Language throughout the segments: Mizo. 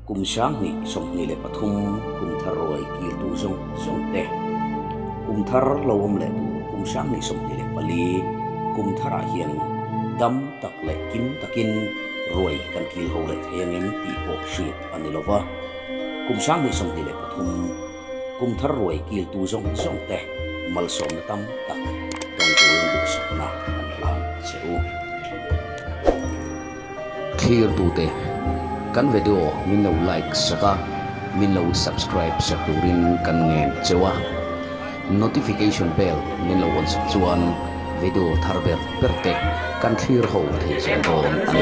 Kum 2023 kum thar ruai kiltu zawng zawng te, kum thar lo awm leh tur kum 2024 kum tharah hian dam tak leh kim takin ruai kan kil ho leh thei angem tih pawh hriat a ni lo va. Kum 2023 kum thar ruai kiltu zawng zawng te malsawmna tam tak dawng turin duhsakna kan hlan a che u. Thlirtute, kan video min lo like sak a, min lo subscribe sak turin kan ngen cheu a. Notification bell min lo on sak chuan video thar ber ber te kan thlir ho thei zel dawn a ni.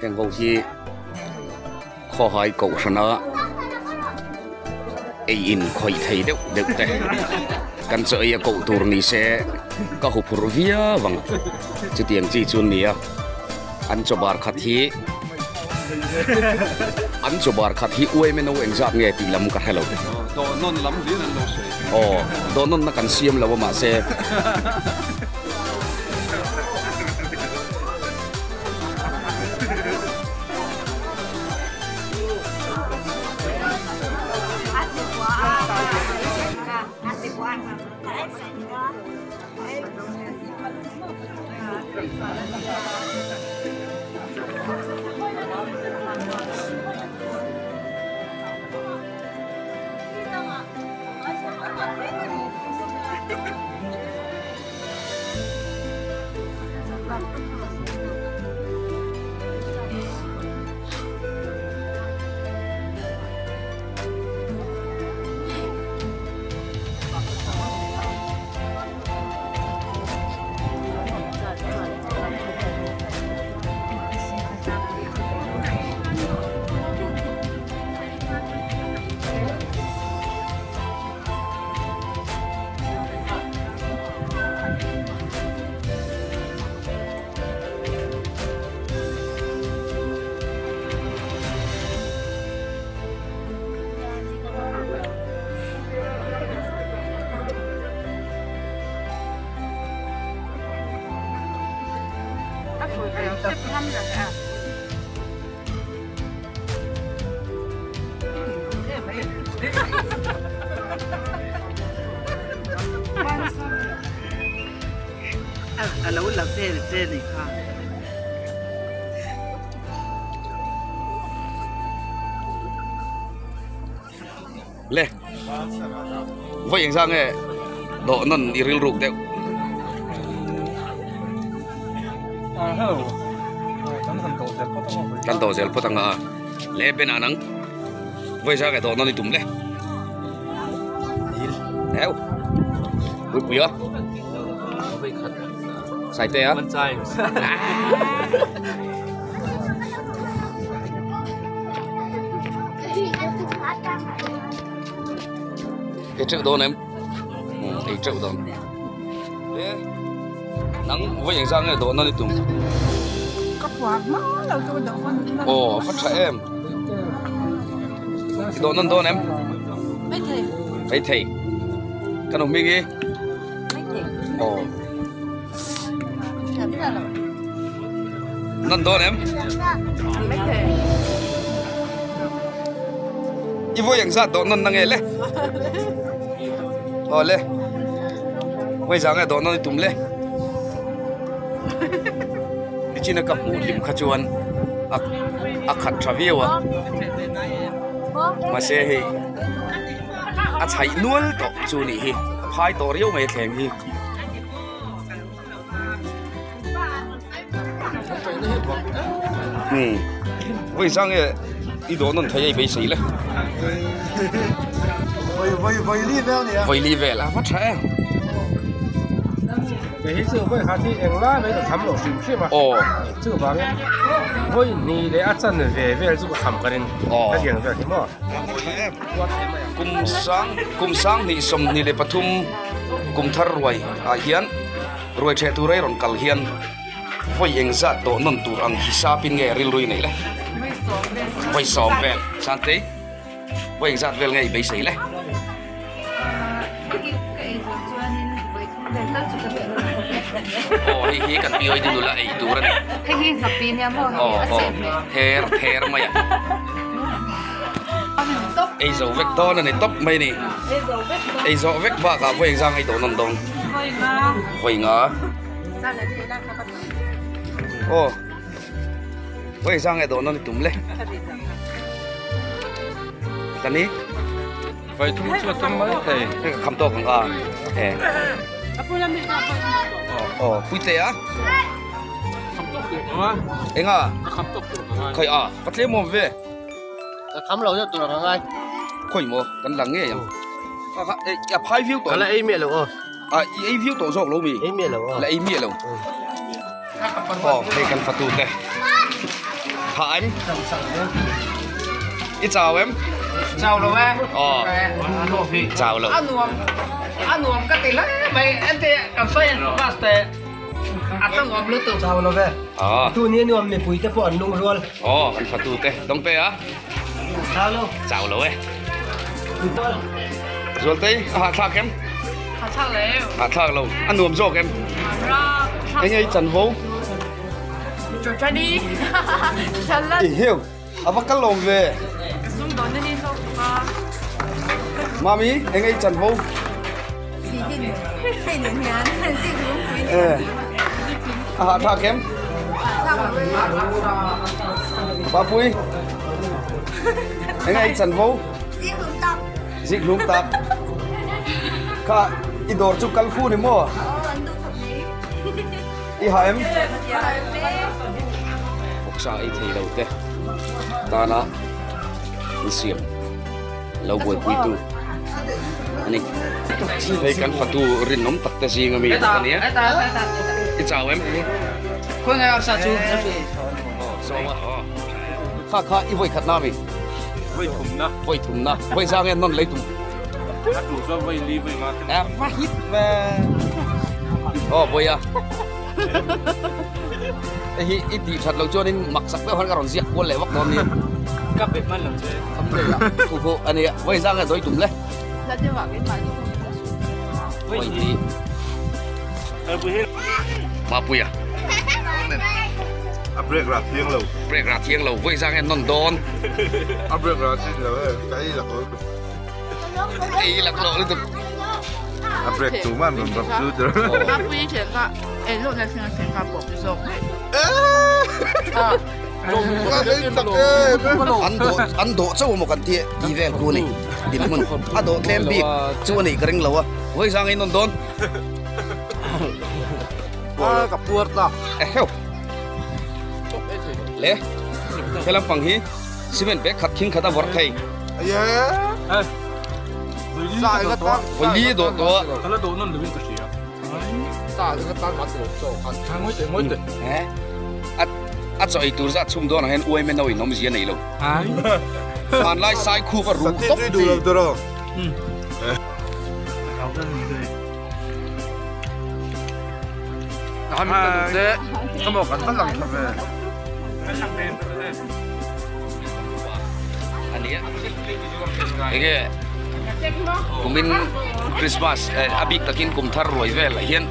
Heng ho hi khawhai kohhrana ei in khawih thei deuh deuh te kan chaw ei a koh tur ni se ka huphurh viau ang chutiang chi chu nia an chaw bar khat hi an chaw bar khat hi uaim emaw engzat nge tih lam ka hre lo dawhnawn lam hlir an lo sawi aw dawhnawn na kan siam lo a mahse. A lo la vel che ni kha. Le vawi engzah nge dawh nawn i rilruk deuh. Kan tawh zel phawt anga le Ben ah nang vawi engzah nge dawh nawn i tum le. Heu Puipui a Saite a Ei teuh dawn em ei teuh dawn le nang vawi engzah nge dawh nawn i tum Ka puar hma lo chu dawh nawn Aw a va tha em Dawh nawn dawn em Maithei Maithei Ka nu hming i Maithei Aw Nawn dawn em Maithei I vawi engzat dawh nawn na nge le Aw le Vawi zah nge dawh nawn i tum le Nichina ka hmuh hlim kha chuan a a khat tha viau a mahse hei a chhaih nual tawh chu nih hi a phai tawh riau mai a thleng hi. Umm vawi zang nge i dawh nawn thei a i beisei le vawi li vel a va tha em. Kei hi chu vawi khat hi engla mai ka kham lo hrim hrim a. Aw. Chuvangin vawi hnih leh a chan ve vel chu ka kham ka rin. Aw. Hetiang vel hi maw. Kum sang kum 2024 kum thar ruai ah hian ruai theh tur a i rawn kal hian vawi engzat dawh nawn tur ang hisapin nge rilru i neih le? Vawi sawm vel. Santei, vawi engzat vel nge i beisei le? Aw hei hi kan POD nula ei tur a ni. Hei hi hnappi nia maw hei a seh hmel. Ther ther mai a. Ei zo vek dawn a ni tawp mai a ni. Ei zawh vek bakah vawi engzang ei dawn an dawn. Vawi nga. Aw vawi engzang ei dawn an tum le. Tani. Vai thum chu a tum mai thei. Hei ka kham tawk ang a. E. Aw, pui tle a. Kham tawk tur ang a. Enga? Ka kham tawk tur ang a. Khoi a, ka tlem awm ve. Ka kham lo deuh tur ang a ngai. Khoi maw, kan lang ngei ang. Ka kha, e, a phai viau tawh. Ka la ei miah lo aw. A, i ei viau tawh zawk lo mi? Ei miah lo aw. La ei miah lo. Aw, hei kan fatu te. Tha em? I chau em? Chau lo e. Aw. Chau lo. A nuam a nuam ka ti hle mai ente kan sawi ang class te a ta nuam lutuk. Chau lo ve. Aw. Tu ni nuam mipui te pawh an lung rual. Aw, kan fatu te. Dawng pe a. Chau lo. Chau lo e. Zualtei, a hahthlak em? Hahthlak lo. Hahthlak lo. A nuam zawk em? Enge i chanvo? Chawchani. Salad. I hiu. A va kal lawm ve. Ka sum dawn na ni hlawk tuk a. Mami, enge i chanvo? A hahthlak em? Papui. Enge i chanvo? Zik hlum tak. Kha i dawr chu kal fu ni maw? I ha em? Vawksa ei thei lo te tana an siam lo buaipui tu a ni. Hei kan fatu rinawm tak te zing ami bawk a nia. I chau em? Kha kha i vawi khat na mi? Vawi thumna. Vawi thumna. Vawi zang en nawn lei tum. A tu chuan vawi li vawi nga te. A va hit ve. Aw vawi a. Hei hi i tih that loh chuanin mak sak deuh khan ka rawn ziak kual leh vak dawn nia. Ka pe hman lo che. Kham leh a. Khu khu a nia. Vawi zang en dawi tum le. Vawi li. Mapuia. A break rah thiang lo. Break rah thiang lo. Vawi zang en nawn dawn. A break rah chin lo e. Ka ei lak lo lutuk. Ei lak lo lutuk. A break tu man rawn rap chu chu. Mapuia thian kha ei loh na thleng a thleng kha pawh zawk. An dawh an dawh chauh emaw kan ti ti vel ku a ni. Dinhmun a dawh tlem bik chu a nih ka ring lo a. Vawi zang ei nawn dawn. A ka puar ta. Eheu. Le. He lampang hi cement bag khat khing khat a vawrh thei. Vawi li dawh tawh a. Ka la dawh nawn lovin ka hria. A chaw ei tur zat chhung dawnah hian uaime no in awmzia nei lo. Hmanlai sai khup a ru tawp chi. Enge kumin Christmas a bik takin kum thar ruai vel ah hian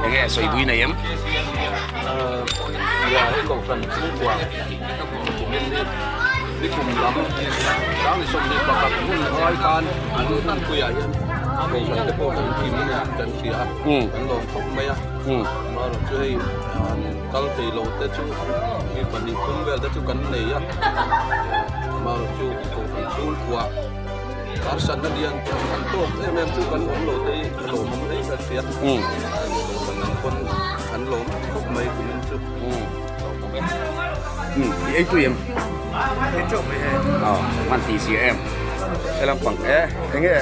enge sawi dui nei em? Ia hei kohhran chhungkua kumin hi nikum lam 2021 hun ngai khan an hunpuiah hian kohhran te pawh kan kim kan hria a kan lawm khawp mai a amaherawh chu hei kal thei lo te chu mi pahnih thum vel te chu kan nei a amaherawh chu kohhran chhungkua harsatna lian an tawk em em chu kan awm lo te hi a lawmawm hle ka hria kohhran ang pawn an lawm khawp mai kumin chu. I ei tui em? Ei teuh mai e. Aw, man tih zia em? He lampang e, enge?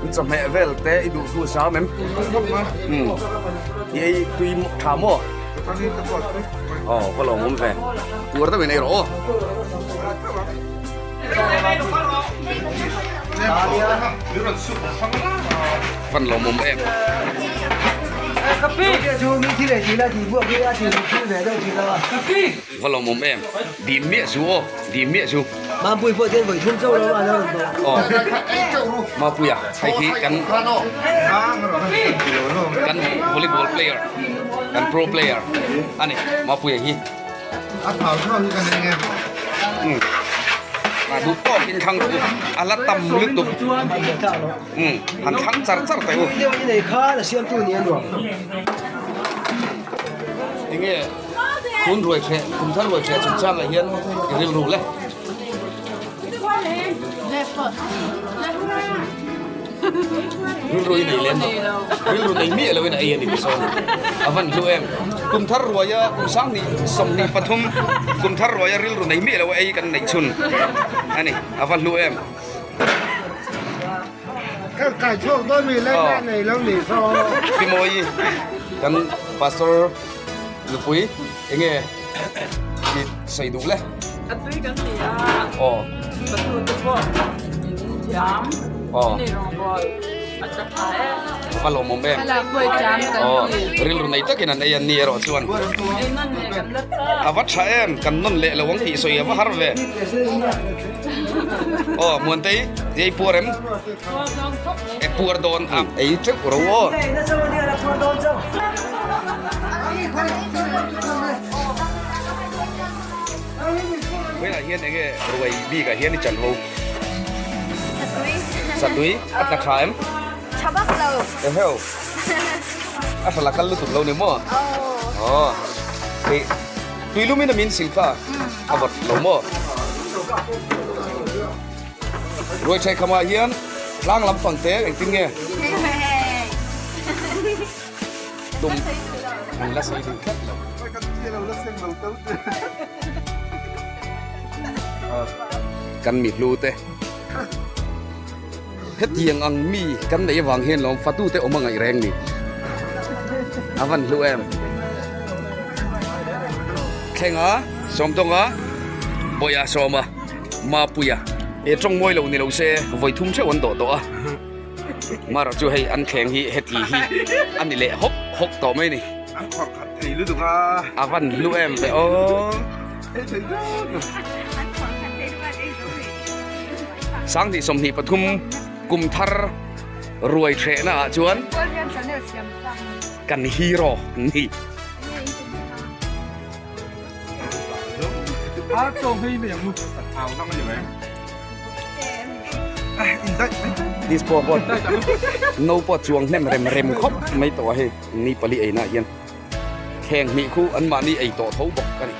Chawhmeh vel te i duh thu sam em? Umm i ei tui tha maw? Aw ka lo awm ve. Puar deuh in ei rawh aw. Van lo awm em. Va lo awm em. Dim miah zu aw, dim miah zu. Mapui pawh chuan vawi thum chauh lo a lo rawn tawh. Aw, Mapuia hei hi kan kan volleyball player, kan pro player a ni Mapuia hi. A thau thau hi kan eng em. Umm, a duh tawk in thlang rawh u, a la tam lutuk. Umm, han thlang char char teh u. Deuh i nei khan a siamtu ni a nuam. Enge? Tun ruai hreh, kum thar ruai hreh chungchangah hian i rilru le. Rilru i nei lem lo. Rilru nei miah loin a ei a ni tisawn. A van hlu em. Kum thar ruaia kum sanghnih 23 kum thar ruaia rilru nei miah lo a ei kan neih chhun a ni. A va hlu em. Kai chhuak dawn mi lai lai nei lo ni saw. Pi Mawi kan pastor nupui enge i sawi duh le? A tui kan ti a. Aw. Patu te pawh in thiam. Aw. Ni rawngbawl a tla tha e. Va lawmawm em. Thlalak pawh i thiam kan ti. Aw rilru nei takin an ei an ni erawh chuan. Ei nawn leh kan la chak. A va tha em kan nawn leh lo ang tih sawi a va har ve. Aw Muantei ei puar em? E puar dawn a ei teuh ro aw. Vawiinah hian enge ruai bikah hian i chan ho? Satui. Satui a tla tha em? Tha vak lo. Eheu. A hral a kal lutuk lo ni maw? Aw. Aw. Hei tui lumin a min sil kha a vawt lo maw? Ruai ṭhei khamah hian tlang lam pang te engtin nge tum an la sawi duh tlat lo. Kan mi hlu te hetiang ang mi kan neih avang hian lawm fatu te awm a ngaih reng ni. A van hlu em. Thlenga Sawmtawnga Bawihah Sawma. Mapuia he tawng mawi lo ni lo se vawi thum theuh an dawh tawh a mara chu hei an thleng hi heti hi a ni leh hawk hawk tawh mai ni An khawrh khat thei lutuk a. A van hlu em ve aw. Sanghnih 23 kum thar ruai threhna ah chuan kan hero ni. Dispo pawh no pawh chuang hnem rem rem khawp mai tawh a hei ni pali ei na hian thleng hnih khu an mahni ei tawh tho bawk a ni.